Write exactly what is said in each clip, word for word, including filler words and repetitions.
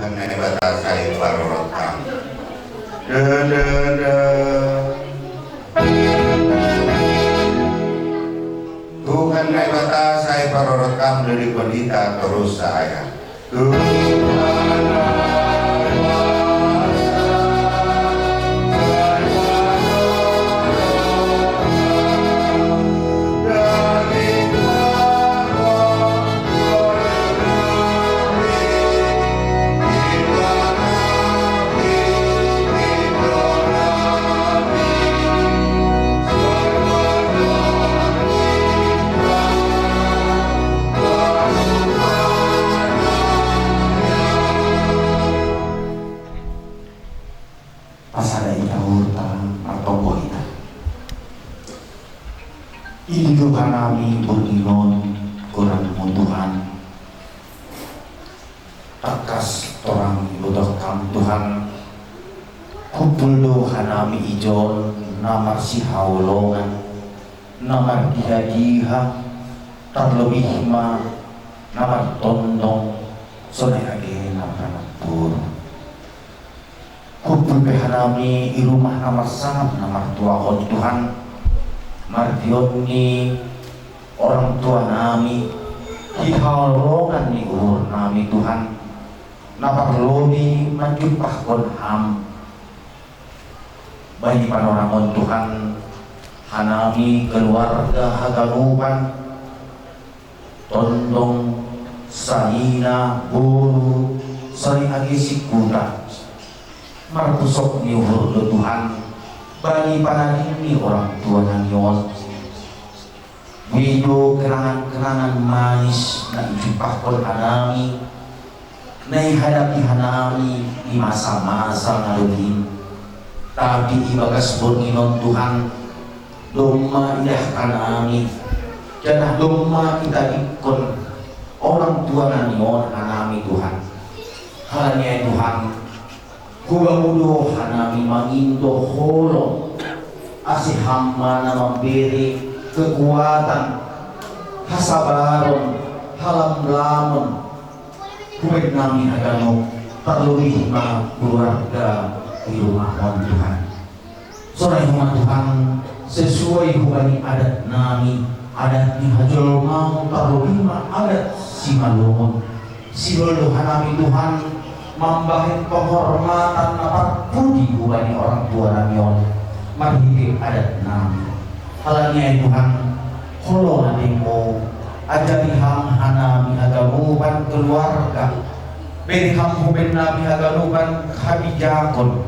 Tuhan Naibata sai parorot kam. Dun, dun, dun. Tuhan Naibata sai parorot kam dari pendeta terus saya. Tuhan Naibata sai parorot kam. Pasada ita hurta martonggo ita. Idi do hanami borngin on goranmu Tuhan. Tangkas torang ibotoh kam Tuhan. Kumpul do hanami ijon na marsihaholongan, na mardiha-diha, tarlobih ma na martondong, sonai age na marnamboru. Kumpul pe hanami i rumah na marsangap na martuahon Tuhan, mardion ni orang tua nami, hihaholongan ni uhur nami Tuhan, na parlobi manjumpahkon Ham. Bani panorang on Tuhan, hanami keluarga haganupan, tondong, sanina, boru, sonai age singkuta. Marpusok ni uhur do Tuhan bani panading ni orang tua nami on. Boi do kenangan-kenangan manis na ijumpahkon hanami, na ihadapi hanami di masa-masa na denggan. Tapi ibagas borngin on Tuhan, domma idah hanami, janah domma itadingkon orang tua nami on hanami Tuhan. Halani ai Tuhan, hubamu do hanami mangindo holong, ase Ham ma na mambere kekuatan, hasabaron, halamlamon, hubaen nami haganup, tarlobih ma keluarga di rumah on Tuhan. Sonai homa Tuhan, sesuai hubani adat nami, adat ni hajolmaon, tarlobih ma adat Simalungun. Sihol do hanami Tuhan mambahen penghormatan na parpudi hubani orang tua nami on, marhite adat nami. Halani ai Tuhan, holong atemu, ajari Ham hanami haganupan keluarga. Bere Ham hubaen nami haganupan habijakon.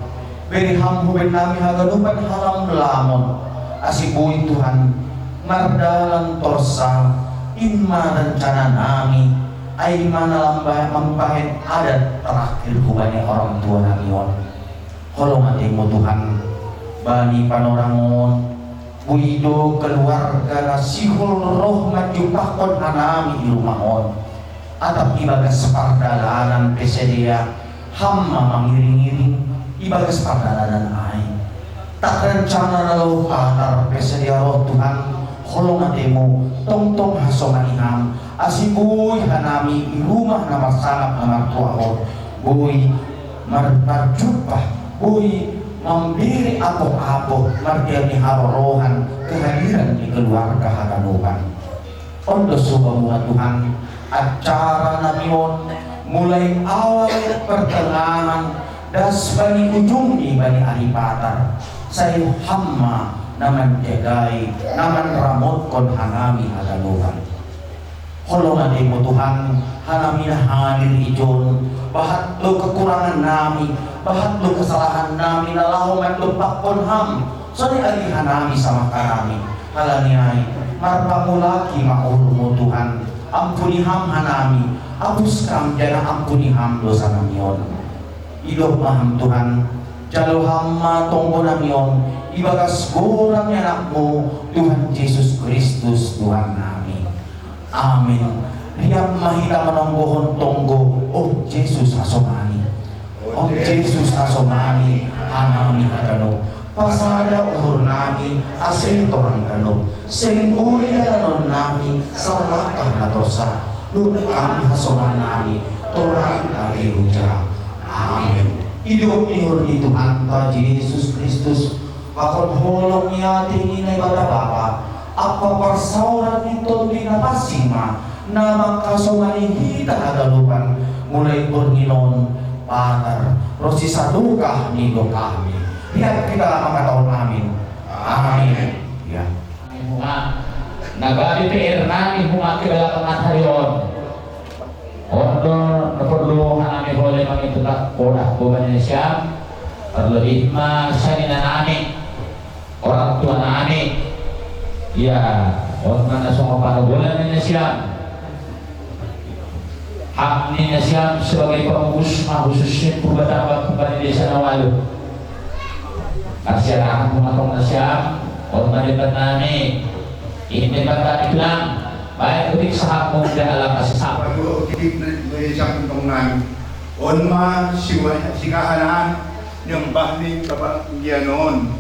Bere Ham hubaen nami haganupan halamlamon. Ase boi Tuhan mardalan torsa in ma rencana nami, ai ma na lamba mambahen adat terakhir hubani orang tua nami on. Holong atemu Tuhan, bani panorang on, boi do keluarga na sihol roh manjumpahkon hanami i rumah on. Atap ibagas pardalanan pe sadia, Ham ma mangiring-iring ibagas pardalanan ai. Tak rencana na laho patar pe sadia roh Tuhan, holong atemu, tongtong hasomani Ham, ase boi hanami i rumah na marsangap na martuahon, boi mar-, marjumpah, boi mambere apoh-apoh, mardian ni harorohan kehadiran ni keluarga haganupan. On do soba muna Tuhan, acara nami on, mulai awal pertengahan, das bani ujungni bani ari patar, sai Ham ma na manjagai, na manramotkon hanami haganupan. Holong atemu Tuhan, hanami na hadir ijon, bahat do kekurangan nami, bahat do kesalahan nami na laho mandompakkon Ham, sonai age hanami samah hanami. Halani ai, marpangulaki ma uhurmu Tuhan, ampuni Ham hanami, apus Ham janah ampuni Ham dosa nami on. Idop ma Ham Tuhan, jalo Ham ma tonggo nami on, ibagas goran ni AnakMu, Tuhan Jesus Kristus, Tuhan nami. Amin. Riap ma hita manonggohon tonggo, O Jesus hasomani. O Jesus hasomani, hanami haganup. Pasada uhur nami, ase torang ganup. Seng uli dalanon nami, salangkah na torsa. Dohot Ham hasoman nami, torang age huja. Amin. Idup ni hur ni Tuhanta Jesus Kristus, pakon holong ni ate ni Naibata Bapa, ampa parsaoran ni Tondi Napansing ma, na mangkasomani hita hagalupan, mulai borngin on, patar, ronsi sadokah ni dokahmi. Lihat kita mangkatahon amin. Amin. Ya. Huma, na gabe P R nami huma kedatangan hari on. On do na porlu hanami hole mangitu tak podah boban ni nasiam, terlebih ma sanina nami, orang tua nami. Ya, on ma na songon panogolan ni nasiam. Hak ni nasiam sebagai pengurus ma khususnya Purbatamba Purba ni Desa Nawalu. Nasiam hak ma tong nasiam, on ma demban nami. Ini demban nami tulang. Baik, ketik saham muda alam kasih saham. Waduh, ketik nasiam tong nami. On ma siwa-, sikahanan, nyembah ni kapanggian on.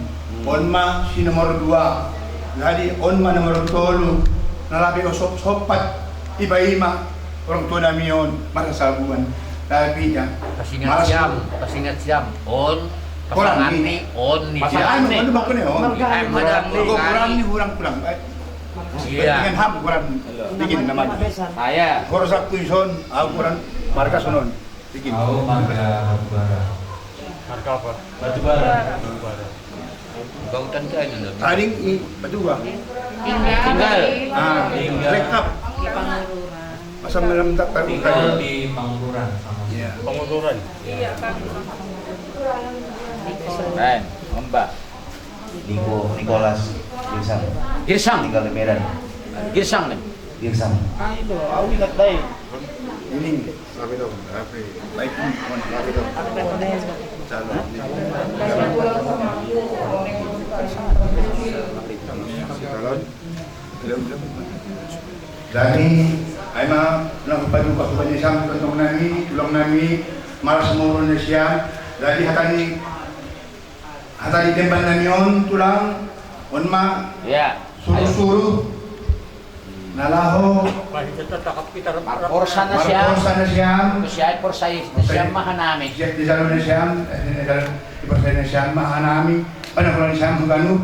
On ma si nomor dua. Jadi on ma nomor tolu. Nalabe osop-sopat. Iba ima orang tua nami on, marasa buan. Tapi ya, pasingat siam, pasingat siam. On, pasangan ni, on ni. Pasangan ni, on ni, on. Kurang ni, kurang, kurang. Iya. Dengan ham kurang. Bikin nama. Saya. Kurang satu ison, aku kurang. Marga sonon. Bikin. Au marga Batubara. Marga apa? Batubara. Batubara. Bautan ka ini. Taring i Batubara. Tinggal. Ah, tinggal. Lengkap. Masa malam tak tahu. Tinggal di Pangururan sama. Iya. Pangururan. Iya. Lain, Mbak. Niko, Nicholas Girsang. Girsang. Tinggal di Medan. Girsang nih. Girsang. Ayo, aku ingat baik. Ini. Rapi dong, rapi. Baik, teman, rapi dong. Calon. Calon. Jadi, ai ma, nang paduka hubani sam, tentong nami, tulang nami, malas murun siam. Jadi, hatani, hatani demban nami on, tulang, on ma, ya, suruh-suruh. Na laho. Marporsa na siam. Marporsa na siam. Tu sian porsa i, porsa siam i, ma hanami. Sian di jalo na siam, eh, di jalo, di porsa na siam ma hanami. Pada porsa na siam haganup.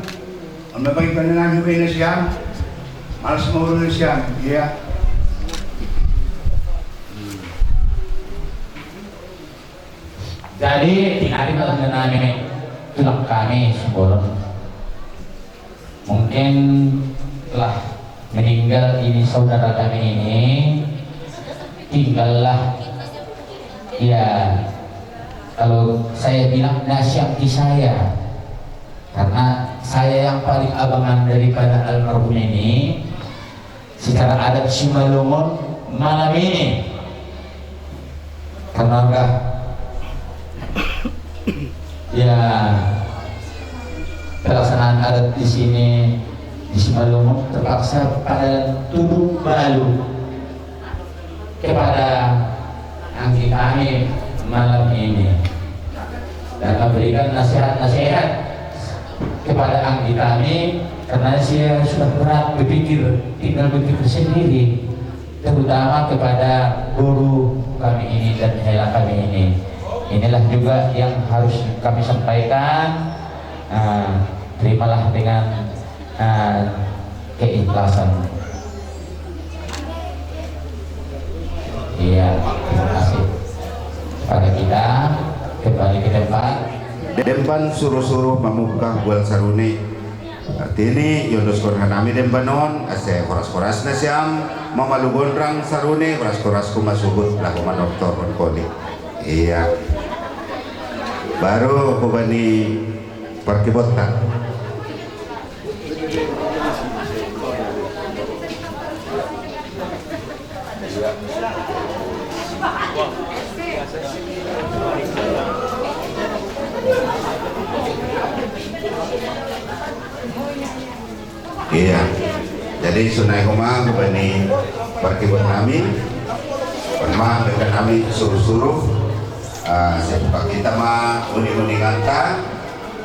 On ma bagi pada nami hubani na siam. Malas murun na siam. Iya. Jadi, tinari ma hanami tulang kami Simbolon. Mungkin telah meninggal ini saudara kami ini, tinggallah, ya, kalau saya bilang nasihat di saya, karena saya yang paling abangan daripada almarhum ini, secara adat Simalungun malam ini. Karena udah, ya, pelaksanaan adat di sini, di Simalungun, terpaksa pada turun balu kepada anggi kami malam ini dan memberikan nasihat-nasihat kepada anggi kami, karena saya sudah berat berpikir, tinggal berpikir sendiri, terutama kepada guru kami ini dan hela kami ini. Inilah juga yang harus kami sampaikan. Nah, terimalah dengan, nah, keikhlasan. Iya, terima kasih. Pada kita kembali ke tempat. Demban suruh-suruh mamungka bual sarune. Artini, iondoskon hanami demban on, ase horas-horas na siam, mamalu gondang sarune, horas-horas ku masuhut, laho manortor on koli. Iya. Baru hubani parkibonta. Iya. Jadi sonai homa hubani parkibon nami, on ma denggan nami suruh-suruh, ah, siapa kita ma uning-uninganta,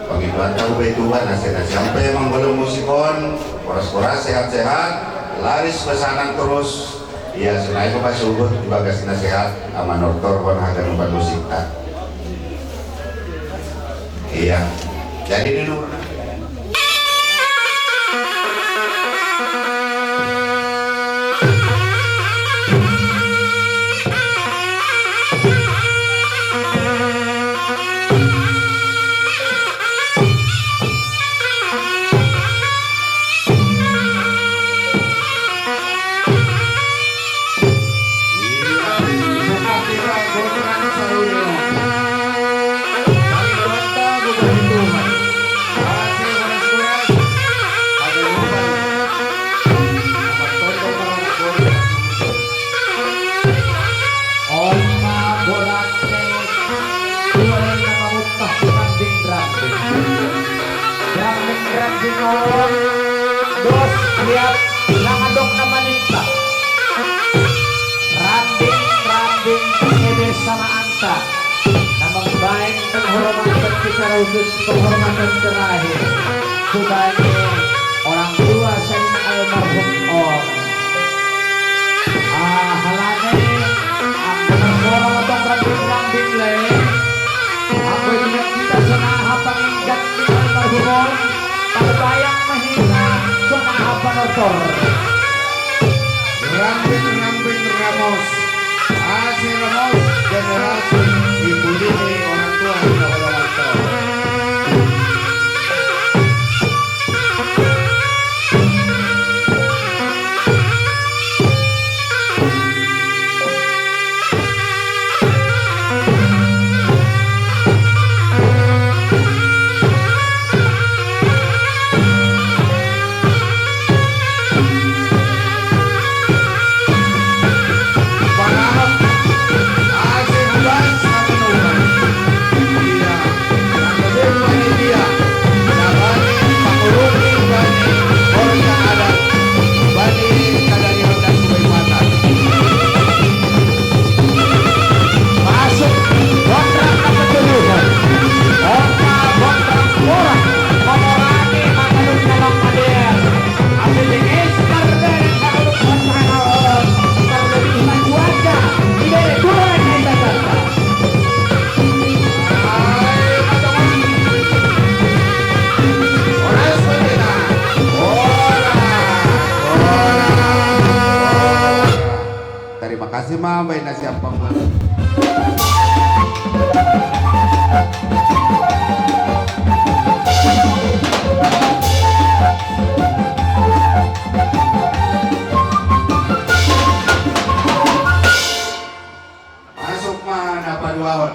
pangidoanta hubani Tuhan, ase na siam pe manggolo musik on, horas-horas, sehat-sehat, laris pesanan terus, ia sonai homa suhut di bagas na sehat, ama nortor on haganupan musikta. Ya, jadi dulu. Rambing-rambing orang, dos liat nangadok na manikah. Rambing-rambing kebe sama anta. Namun baik penghormatan secara khusus, penghormatan terakhir sebagai orang tua saya almarhum Om. Ah, halane, ah, berkorong atau rambing-rambing le. Aku ingat kita sana apa ingat kita berhubung. Terbayang mahina sana apa notor. Rambing-rambing Ramos. Hasil Ramos generasi ibu ini orang tua yang pada mantap. Terima kasih, Ma. Baik, nasi apa, Ma? Masuk mana paduaon?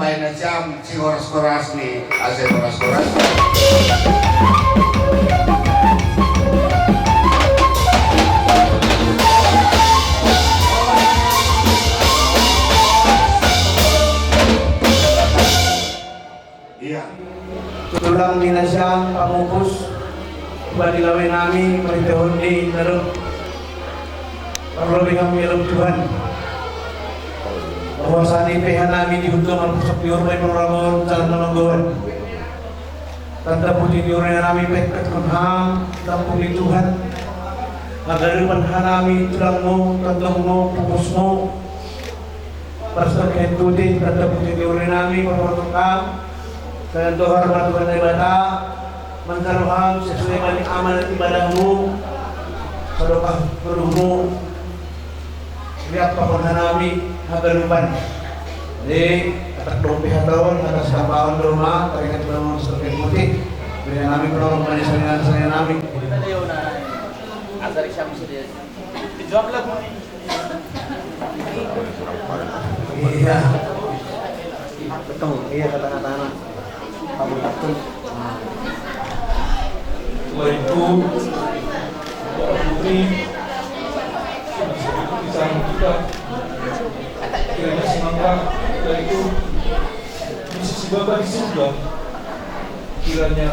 Paina siam si horas-horas ni, ase horas-horas. Iya. Tulang ni nasiam pamupus, bani lawe nami, marita hondi, lalu Parlobei hami elok Tuhan. Bahwasani peha nami di hutu marpusok di horbo i Panoramon, jalan na manggoan. Tanda puji ni ure nami pekkat kon ham, tampung ni Tuhan. Hagalupan hanami tulangmu, tandongmu, pupusmu. Parsok hentute, tanda puji ni ure nami, parpotong ham. Dengan dohar ma Tuhan Naibata, manjalo ham sesuai bani amal ibadahmu, sadokah goluhmu, riap pakon hanami hagalupan. Jadi, atak dompe hataon, atas kapaon doma, tarikat bangun seperti putih. Beri nami penolong bani saringan-saringan nami. Asal Isyam sudah. Dijawab lagu ni. Iya. Betul, iya, kata-kata anak. Kamu betul. Setelah itu, Bapak Putri, bisa kita kiranya semangka, setelah itu, di sisi Bapa di surga, kiranya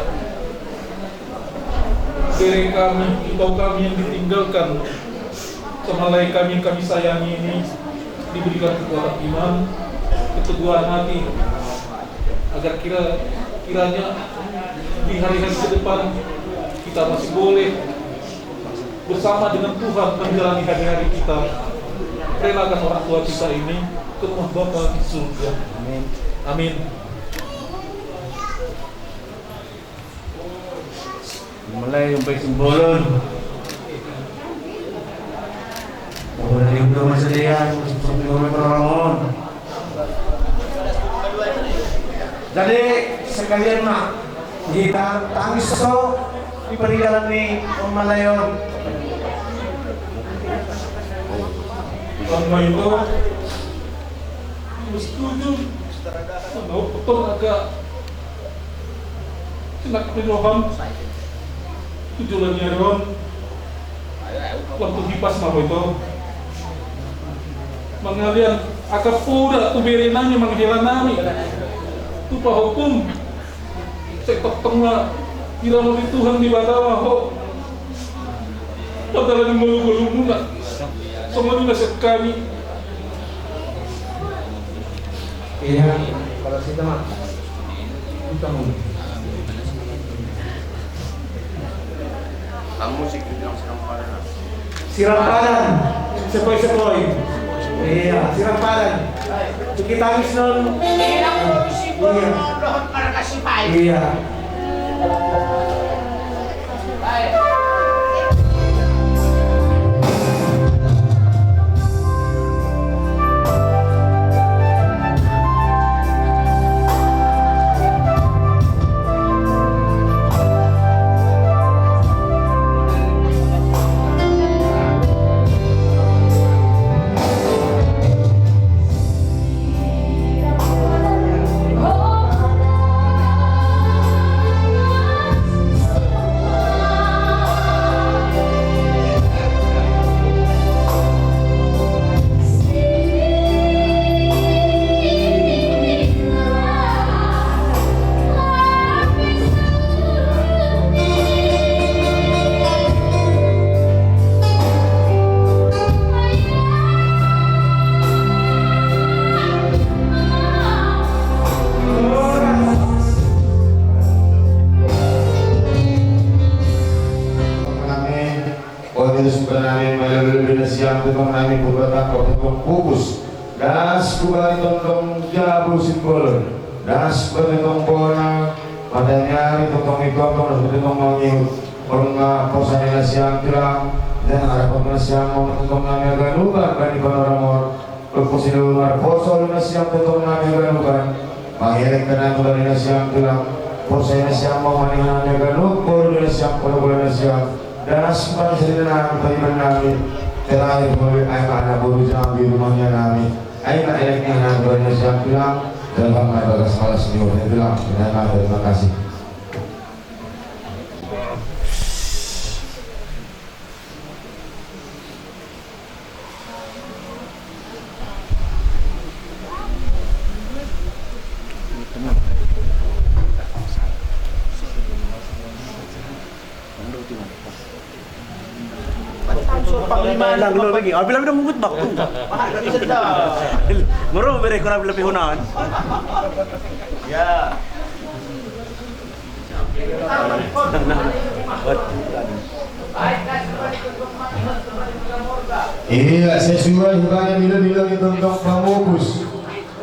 Diri kami, engkau kami yang ditinggalkan, kemalai kami yang kami sayangi ini, Diberikan kekuatan iman, keteguhan hati, agar kira kiranya di hari-hari ke depan kita masih boleh bersama dengan Tuhan menjalani hari-hari kita. Relakan orang tua kita ini ke rumah Bapa di surga. Amin. Amin. Mulai sampai sembolon. Kemudian juga masih dia, sampai ngomong. Jadi sekalian mak, kita tangis so di peninggalan ni pemalayon. Pemalayon itu setuju. Mau betul agak Sinak ni Roham. Tujuh lagi Aaron. Waktu hipas mah itu. Mangalian akap udah tu beri nami manghilan nami. Tu pahukum. Sektok tengah. Kira mau di Tuhan di batawa ho. Padahal di malu-malu muna. Semua ni nasib kami. Iya, kalau kita mah. Kita mau. Kamu sih bilang sekarang pada. Sirampadan, sepoi-sepoi. Iya, sirampadan. Cuci tangis non. Iya. Iya. Amin. Otis benami mailulu binasiam tutong nami purbatang ko tutong pupus. Das kubali tontong jabu simbol. Das kubali tontong bona. Matanyari tontong ikontong das tontong mangiu. Pernah posani nasiam tulang. Dan harap nasiam mau tontong nami aganukan bani panoramon. Lupu sinulungar poso luna siang tutong nami ganukan. Mangirek kena tulari na siang tulang. Poso na siang mau manihana ganukan poru luna siang poru luna siang. Dan asimpan sini nami paiman nami. Terakhir boleh ayo anak boru jangan di rumahnya nami. Ayo nak elek ni anak boru na siang tulang. Dalam mai bagas malas ni orang tulang. Terima kasih. Panglima lang dulu lagi. Ah, bilang udah mungut bak. Muru bere kurang lebih hunan. Ya. Iya, sesuai hubungan bila-bila kita untuk pamupus.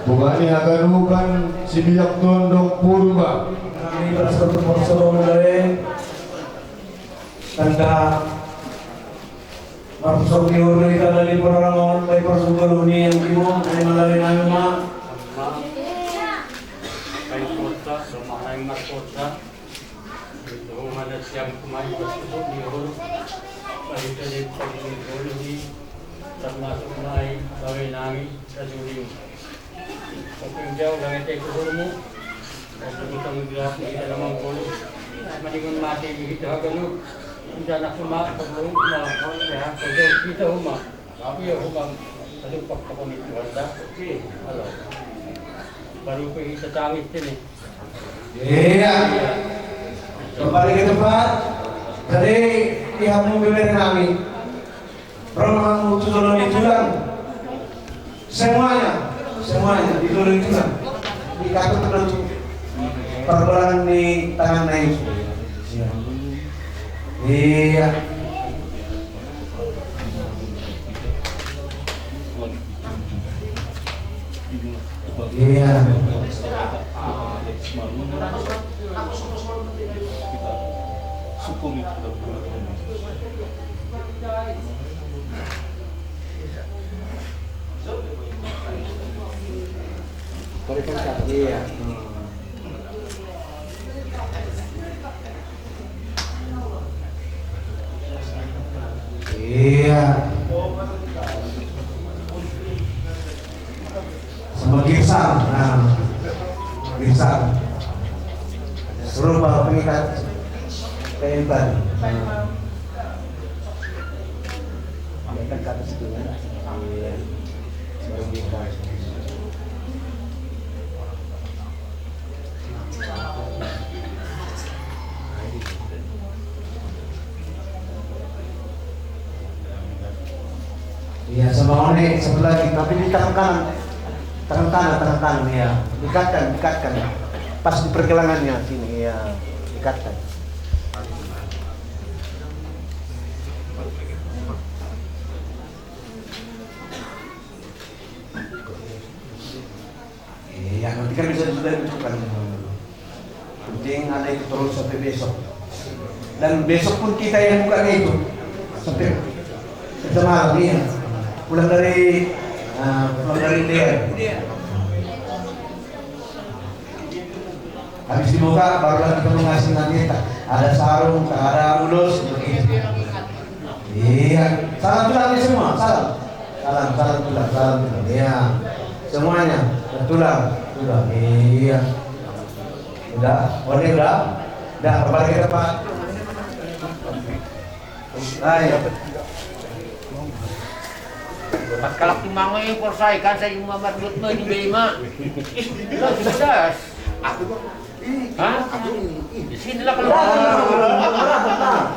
Bukan ini akan bukan si biak tondong purba. Kami berasa bersorong dari tanda. Marsok di ulu ita dari perang lawan dari persugal huni yang timun, dari malari nami ma. Kayu kota, rumah lain mas kota. Itu mana siang kemai bersusul di ulu. Kayu tadi pergi dulu di termasuk mai bawai nami dan dulu. Pagpindaw lang ito ikuhul mo. Pagpindaw lang ito ikuhul mo. Maningon mati yung ito hagano. Ang danak ko ma, pagpindaw lang ito huma. Tapi yung humang, ano pagpakamit ko handa. Alo. Baru ko yung tatangit din eh. Iya. Kembali ke tempat. Tadi pihak mobil dari kami. Brahma mutu tolong itulang. Semuanya, semuanya, di dulu itu kan. Di kata tertentu. Perbulangan di tangan naik. Iya. Iya. Iya. Iya. Iya. Sama Girsang. Nah, Girsang. Serupa pengikat pengikat. Nah. Mereka kata situ, ya. Iya. Serupa. Iya, sama One, satu lagi, tapi di tangan kanan. Tangan kanan, tangan kanan, ya. Ikatkan, ikatkan. Pas di pergelangannya sini, ya. Ikatkan. Iya, nanti kan bisa sudah dibutuhkan. Penting ada itu terus sampai besok. Dan besok pun kita yang buka itu. Sampai kita malam, iya. Pulang dari, ah, pulang dari dia. Habis dibuka, barulah kita mengasih nanti. Ada sarung, ada ulos, begitu. Iya, salam tulang nih semua, salam. Salam, salam tulang, salam tulang. Iya. Semuanya, tulang, tulang. Iya. Udah, One udah. Udah, kembali ke tempat. Ayo. Pas kalak timangoy, porsay kan sa yung mamarbot mo, yung bema. Ih, sudah. Hah? Di sini lah kalau.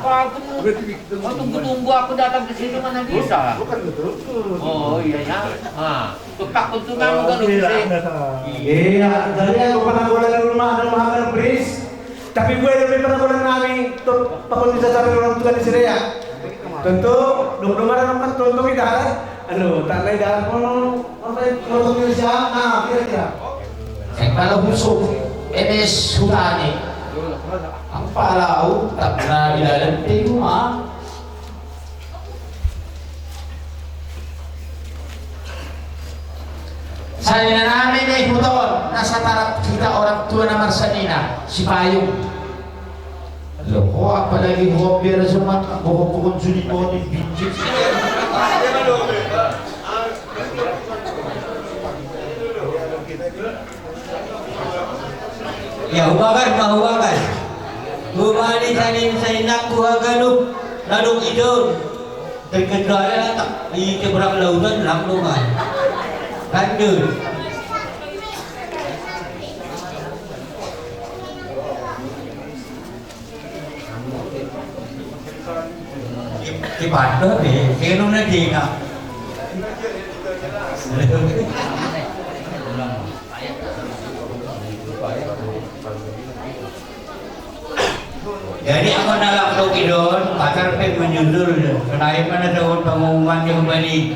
Wah, aku tunggu-tunggu aku datang ke sini mana bisa. Bukan betul. Oh, iya ya. Ah, tukak untuk kamu kan bisa. Iya, dari aku pernah bola di rumah ada mahal bris. Tapi gue lebih pernah bola nami tuh pakon bisa sampai orang tua di sini ya. Tentu, dong dong ada kan tentu kita ada. Anu, tak ada dalam kono, apa yang kono Indonesia, nah, kira-kira. Ang palahuso, M S Hutani. Ang palaw, tak na ilalim tayo, ha? Sa inanami na iputon, nasa tarap kita orang tua na marsanina, si Payong. Loko, apalagi ho, pera sa mga, buho po kung sunod mo, ni Binjik. Ya, huwagan, mahuwagan. Humani tanin sa inak, huwagan, no. Lalong idol. Tagkadwala na tak, ikabrak launan, lang naman. Kandun. Di, di Pando, di. Sino na di na? Jadi, ako na lang to, Kidon, patar pe menyusul. Kenai mana daun pengumuman yang balik.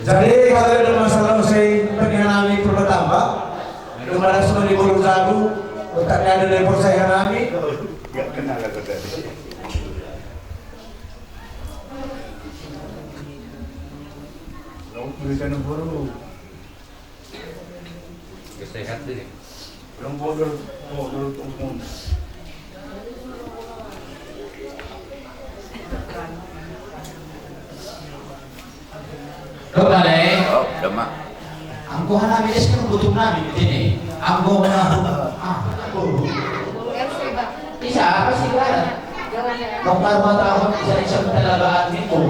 Jadi, kalau ada masalah usai pernyataan ini perlu tambah, ada masalah semua di Bulu Sabu, utaknya ada dari Polsek Hanami. Gak kenal aku tadi. Lo tulisan baru. Sehat deh. Belum bodol, bodol tumpung. Lo balik. Oh, demak. Angkuhan namin, es kan butuh namin di sini. Angkuhan namin. Ah, aku. Bisa apa sih, Bar? Dokter mata aku bisa, bisa talagaan itu.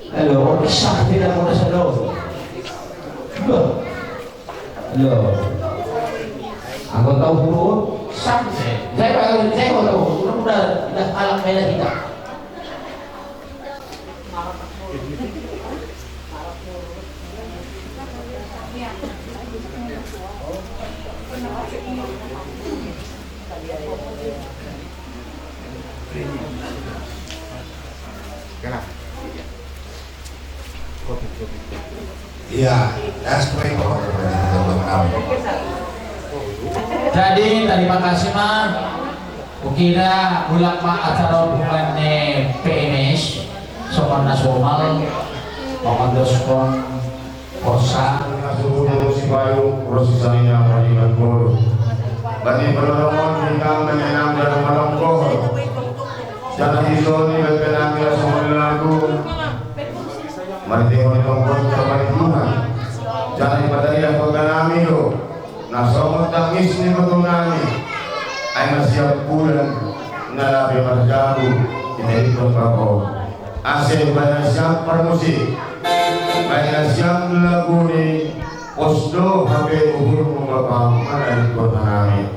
Hello, isa ka pila mo na sa loob. Hello. Hello. Ako tao po. Dah alak kaya kita. Kenapa? Iya, that's great. Jadi, terima kasih, Ma. Kukira bulak, Ma, acara hubungan ni P M S, Somon Nasional, Komando Skon, Korsa. Nasubukan si Bayu, Rosi Sarina, Paniman Bolu. Bani penolongan, hingga mengenang dan melongkor. Jangan isoni, bebenang, ya, semua lagu. Martingon kongkon kapalitungan. Jani patayah paganami do. Na songon tangis ni botonami. Ai na siap bulan na lape marjabu. Ita ikut bako. Ase baen na siap parmusik. Baen na siap lagu ni pos do hape uhurmu bapa mana ikut nami.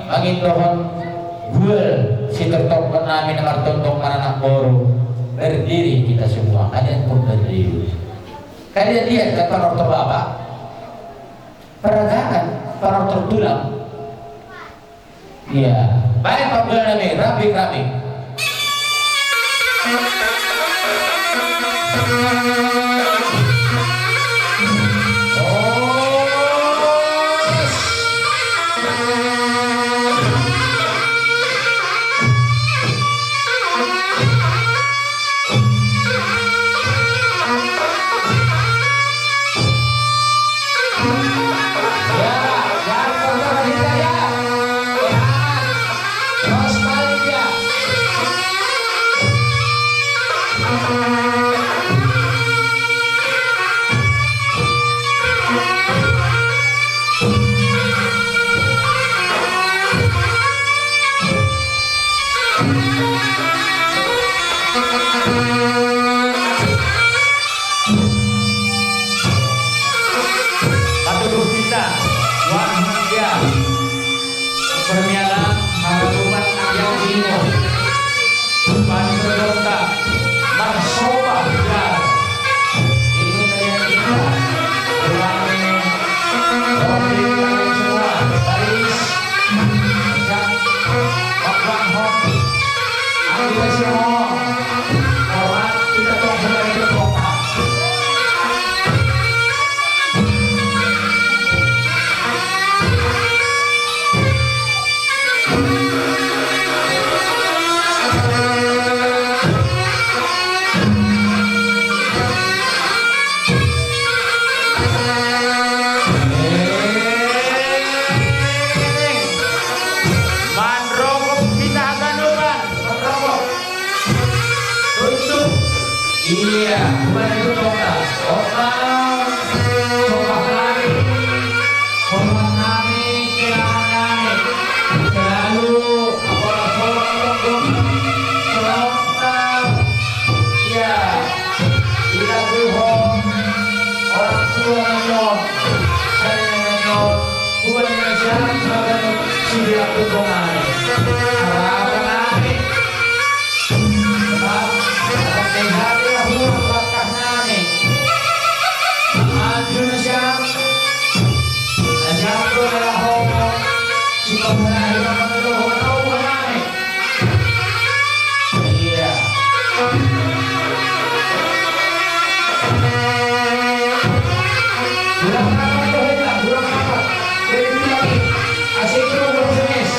Mangindohon gual si tertokon nami na martondong maranak boru. Berdiri kita semua, kalian pun berdiri. Kalian lihat kan panortor Bapak? Peragakan, panortor tulang. Iya, baik Pak Gubernur nami, rapi-rapi. Patuduh kita, Wan Hangga, permialan Haraluman Agian Timur, Banser Dota, Marsoba Jar, itu tadi kita, Rame, Robin, Rame semua, Baris, Jan, Hot Bang Hot, Andi Basiro, Orang kita tong sudah itu kota. Manrokok kita haganuran, manrokok. Untuk, iya, bukan itu total. Total, total hari, hormat nami, kehilangan nami. Selalu, apalah, hormat, hormat, hormat. Iya. Ila Tuhan, orang tua nyo, saya nyo, bukan nyo siapa, sudah aku kemari. Harapan nami. Sebab, sebab dari hati aku berkah nami. Anjur siap. Siap tu adalah homo. Siapa pernah hidup menurut homo nami. Iya. Kurang rapat tu, hebat. Kurang rapat. Jadi, asik tu, kurang senes.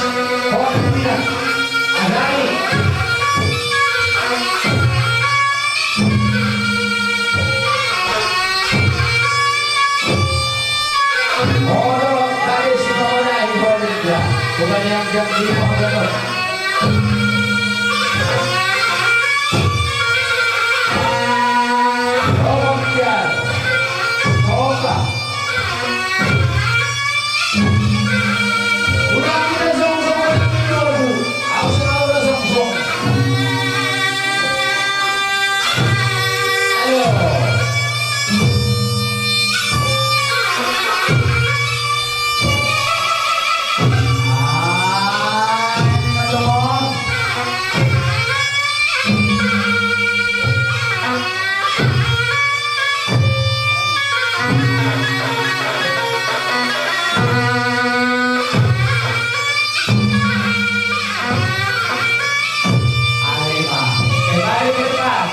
Homo tidak. Ajari. Oro dari si pamodai Indonesia, bukan yang jadi orang. Orang dia, orang. Alima. Kembali ke depan.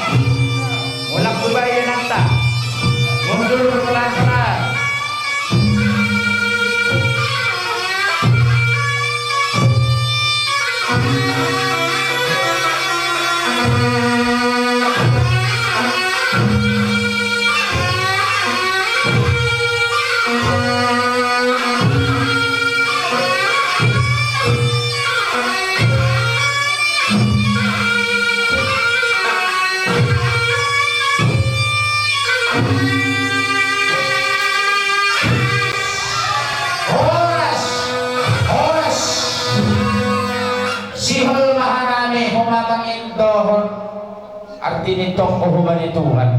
Mulak kembali ke nanta. Mundur pelan-pelan. Horas, horas. Sihol mahanami humamangintohon. Arti ni tongko humani Tuhan.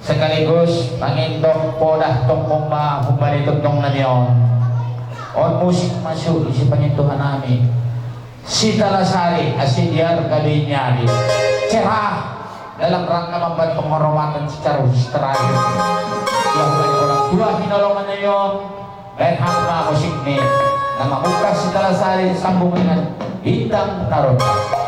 Sekaligus mangintok podah tongko ma humani tongko namion. On musik masuk isi panyentuhan nami. Sitalasari, Asidiar Galinyari. Cerah dalam rangka membuat penghormatan secara khusus terakhir. Yang dari orang tua hinolongan ayo, dan hamba musik ni. Nama buka Sitalasari sambung dengan Bintang Narota.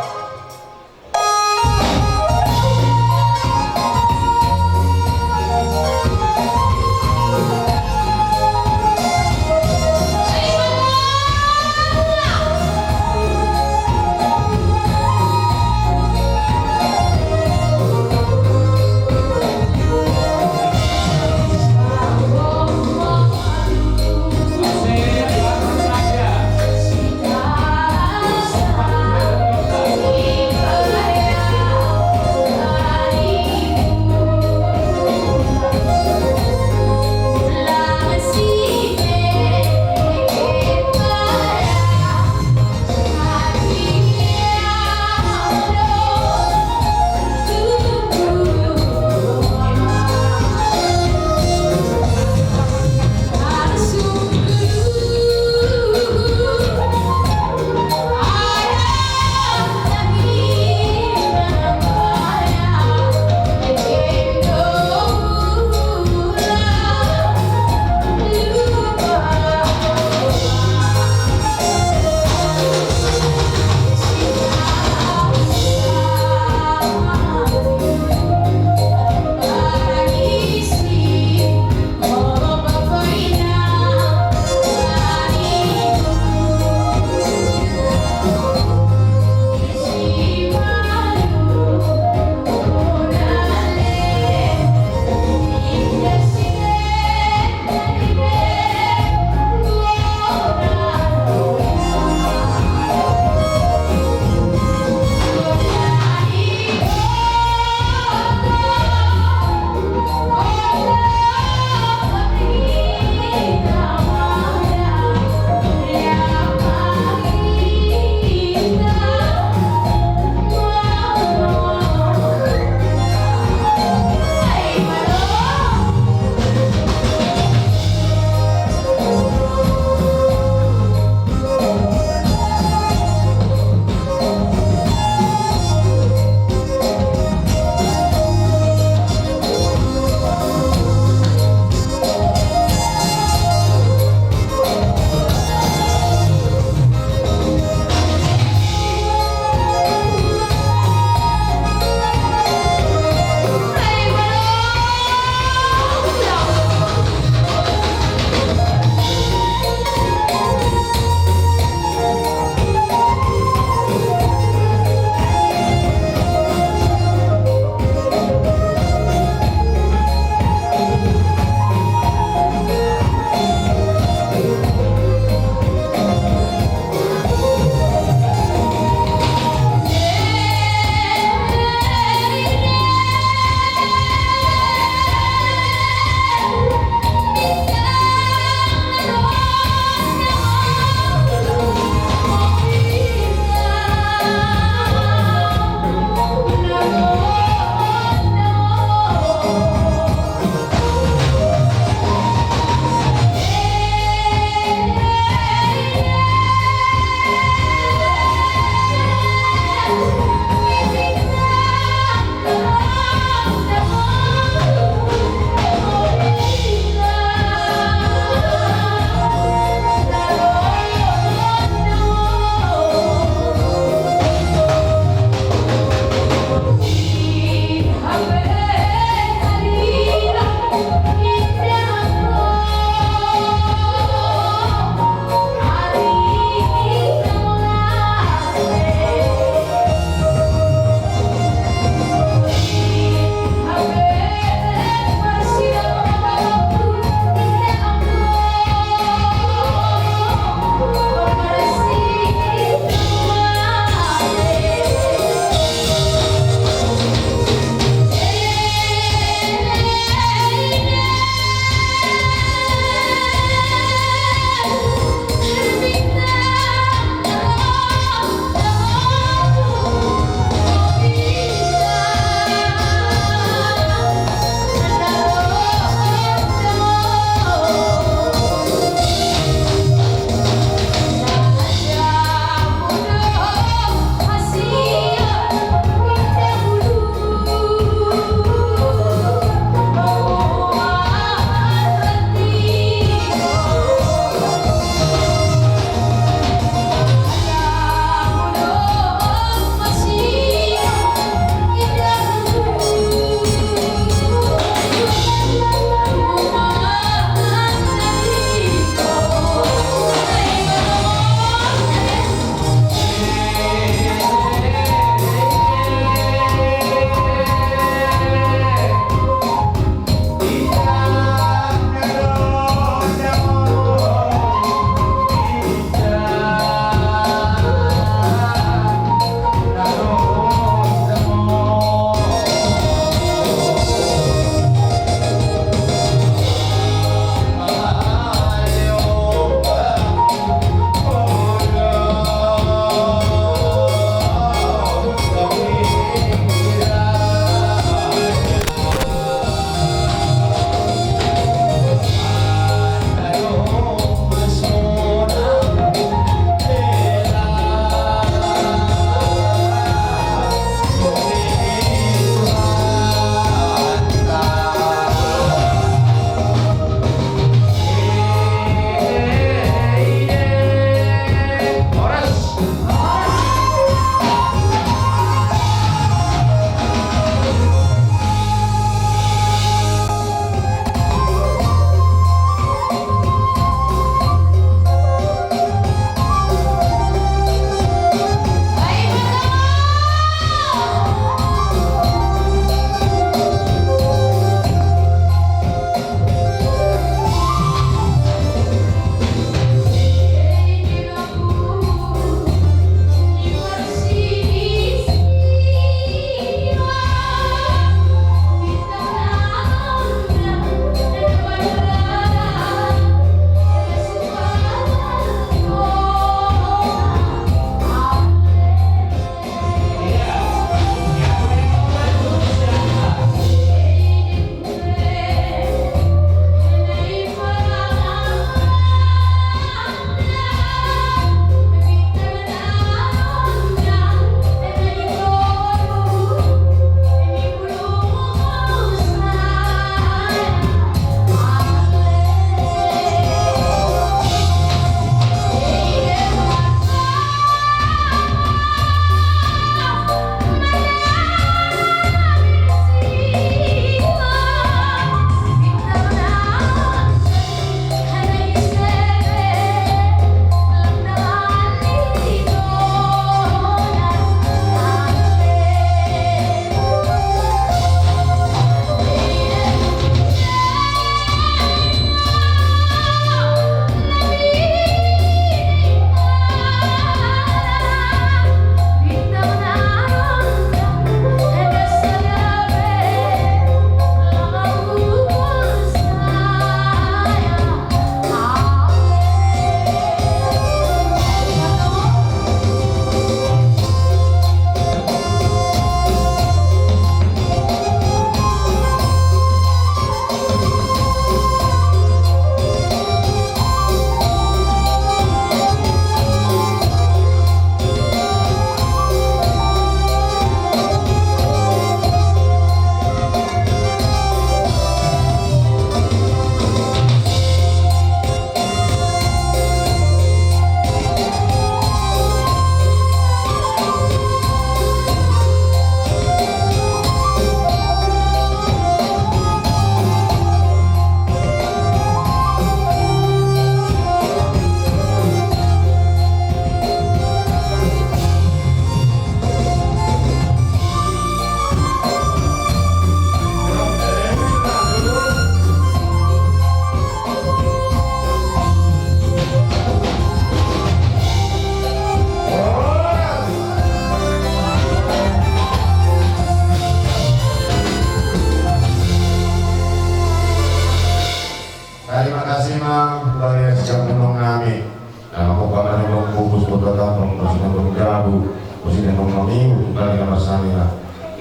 Kasima, bani siang gunung nami. Nama ko kamar gunung kukus kota kampung, masih gunung jabu, masih gunung mamiu, bani nama samina.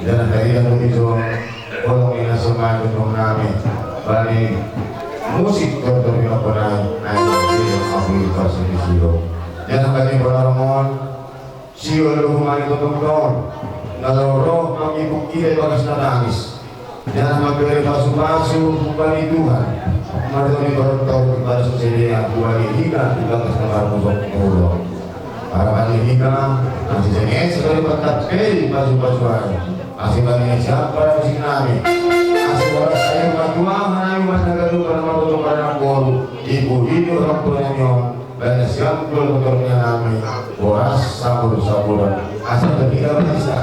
Dan dari yang itu, kolong ina semua gunung nami. Bani musik tonton yang pernah, ayo, aku di pasir di silo. Dan bani pengalaman, Sio lo humani totong-totong, na laho roh mangibuk ida i bagas na tangis. Janah mambere pasu-pasu humbani Tuhan, marhitei ni paruntau ibagas sidea humbani hita i bagas na marmusok muruk. Harapan ni hita, ase seng ese kali pantap hei pasu-pasu ai, ase bani siap pada musik nami, ase boras ai matua hanami mas na ganup pada martotong pada nangkoru, ibu hidup orang tua nami on, Bani siampul motornya nami, boras sabur-saburan, asa tidak bisa.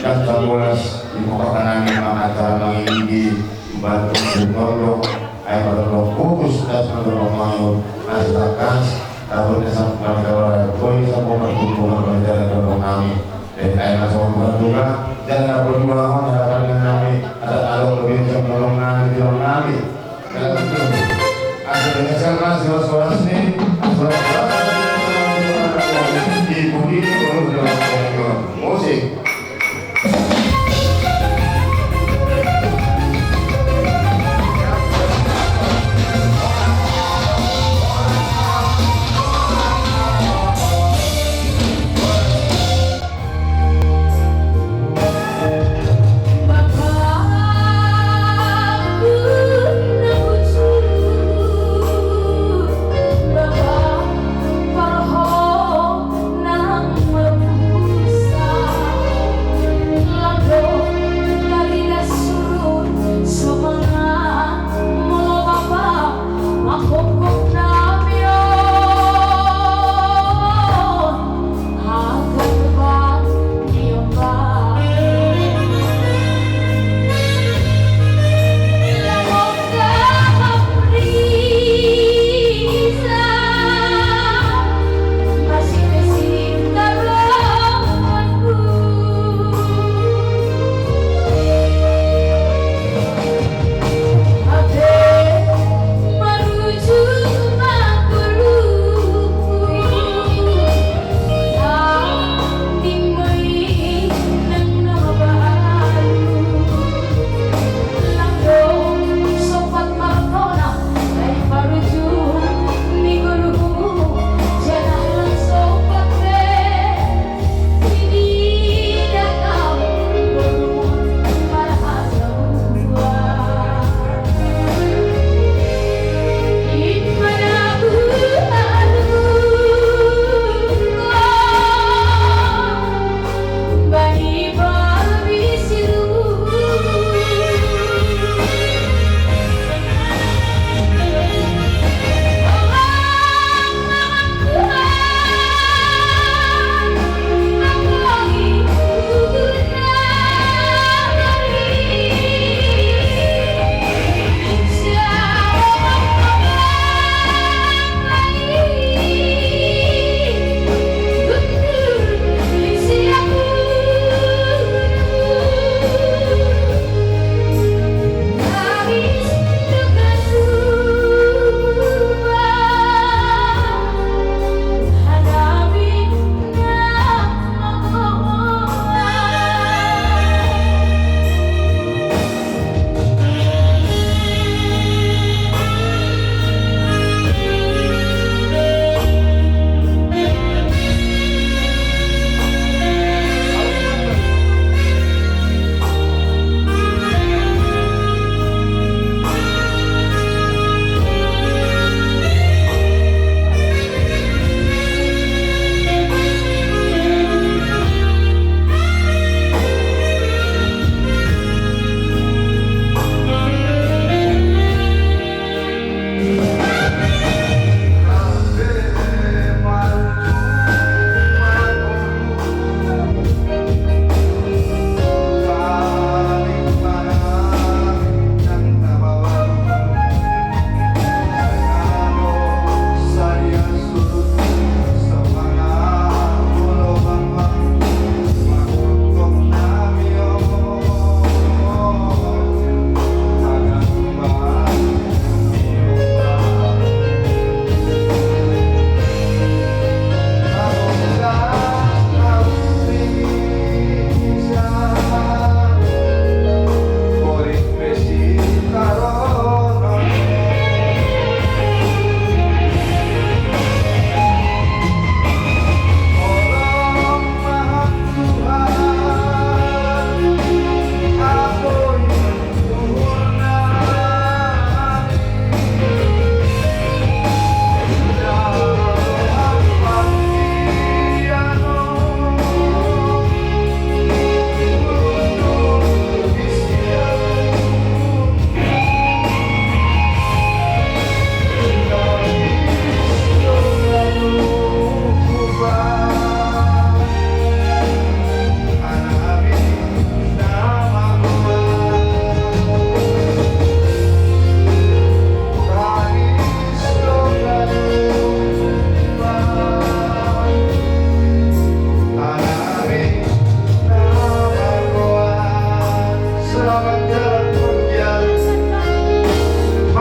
Dan sabolas di muka kanani ma acara mangingigi, bantu sumondok, ai matondok kukus das matondok mayur, nas takas, tabun esam kami kawara, koi sabolas kumpulan pelajaran tondok nami. Dan ai masuk bukan juga, dan ada perjuangan harapan nami, ada alok lebih jam tolong nami, tolong nami. Ada dengan siapa sih, suara sini, suara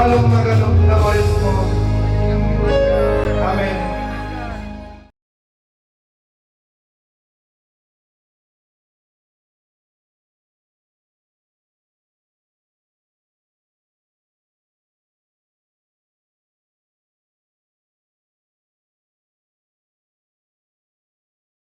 Lung